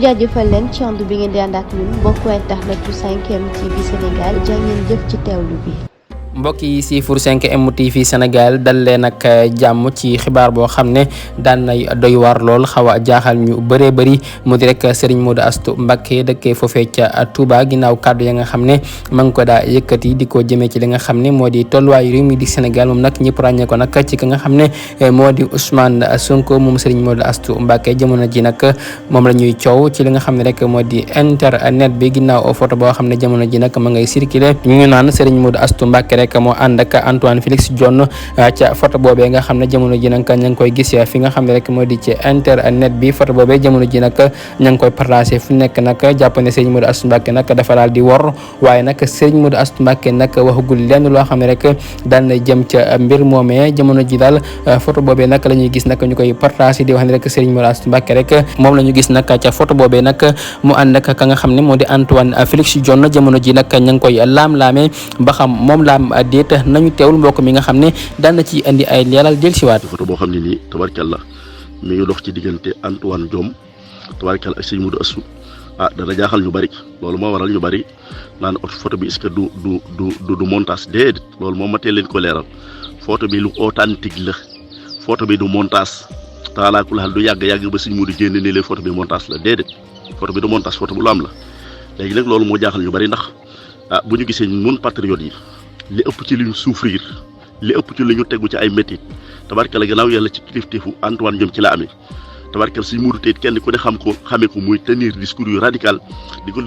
jaajëfal leen ci ànd bi ngeen di ànd ak ñun mbokku internet bu 5M TV Sénégal jaa ngeen jëf ci teewlu bi. mbokk yi si pour 5M TV Sénégal dal leen ak jàmm ci xibaar boo xam ne daan nay doy waar lool xaw a jaaxal ñu bëree bëri mu di rek Serigne Modou Astou Mbacké dëkkee foofee ca Touba ginnaaw kàddu ya nga xam ne ma ngi ko daa yëkkati di ko jëmee ci li nga xam ne moo di tolluwaayu réew mi di Sénégal moom nag ñëpp ràññee ko nag ci ki nga xam ne moo di Ousmane Sonko moom Serigne Modou Astou Mbacké jamono ji nag moom la ñuy coow ci li nga xam ne rek moo di internet bi ginnaaw photo boo xam ne jamono ji nag ma ngay circulé ñu naan Serigne Modou Astou Mbacké rek moo ànd ak Antoine Félix Diome ca photo boobee nga xam ne jamono ji nag ña ngi koy gis fi nga xam ne rek moo di ci internet bi photo boobee jamono ji nag ña ngi koy partagé fu nekk nag jàpp ne Serigne Modou Astou Mbacké nag dafa daal di wor waaye nag Serigne Modou Astou Mbacké nag waxagul lenn loo xam ne rek daan na jëm ca mbir moomee jamono ji daal photo boobee nag la ñuy gis nag ñu koy partagé di wax ne rek Serigne Modou Astou Mbacké rek moom la ñu gis nag ca photo boobee nag mu ànd ak ka nga xam ne moo di Antoine Félix Diome jamono ji nag ña ngi koy laam-laamee ba xam moom laam déet nañu teewul mbokk mi nga xam ne daan na ci indi ay leeral del siwaat photo boo xam ne nii tabarkalla mi ngi dox ci diggante Antoine Diome tabarkalla ak Serigne Modou Astou dana jaaxal ñu bari loolu moo waral ñu bari naan photo bi est-ce que du montage déedéet loolu moom ma teel leen ko leeral photo bi lu authentique la photo bi du montage taalaaku laal du yàgg ba Serigne Modou génne ne leen photo bi montage la déedéet photo bi du montage photo bu lu am la léegi nag loolu moo jaaxal ñu bari ndax bu ñu gisee ñun patriotes yi li ëpp ci li ñu souffrir li ëpp ci li ñu tegu ci ay métit tabarkalla gannaaw yàlla ci kilifteefu Antoine Diome ci la amee tabarkalla Serigne Modou tey kenn ku ne xamee ko muy tenir discours yu radical di ko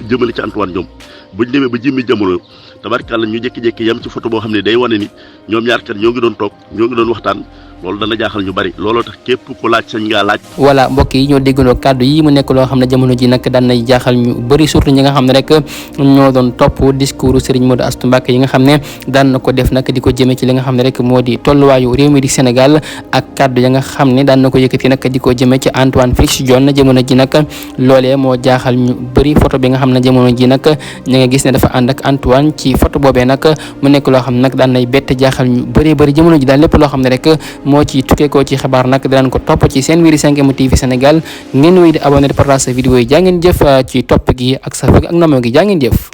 jëmale ci Antoine Diome buñ demee ba jëmmi jamono tabarkalla ñu jékki-jékki yam ci photo boo xam ne day wane ni ñoom ñaar kat ñoo ngi doon toog ñoo ngi doon waxtaan loolu dana jaaxal ñu bari looloo tax képp ku laaj sañ ngaa laaj. voilà mbokk yi ñoo déggandoo kàddu yi mu nekk loo xam ne jamono ji nag daan nay jaaxal ñu bëri surtout ñi nga xam ne rek ñoo doon topp discours Serigne Modou Astou Mbacké yi nga xam ne daan na ko def nag di ko jëmee ci li nga xam ne rek moo di tolluwaayu réew mi di Sénégal ak kàddu ya nga xam ne daan na ko yëkkati nag di ko jëmee ci Antoine Félix Diome jamono ji nag loolee moo jaaxal ñu bëri photo bi nga xam ne jamono ji nag ñi nga gis ne dafa ànd ak Antoine ci photo boobee nag mu nekk loo xam ne nag daan nay bett jaaxal ñu bëri jamono ji daal lépp loo xam ne rek moo ci tukkee ko ci xibaar nag dinañ ko topp ci seen biir 5M TV Sénégal ngeen wéy di abonné di partage vidéo yi jaa ngeen jëf ci topp gi ak safo gi ak namoo gi jaa ngeen jëf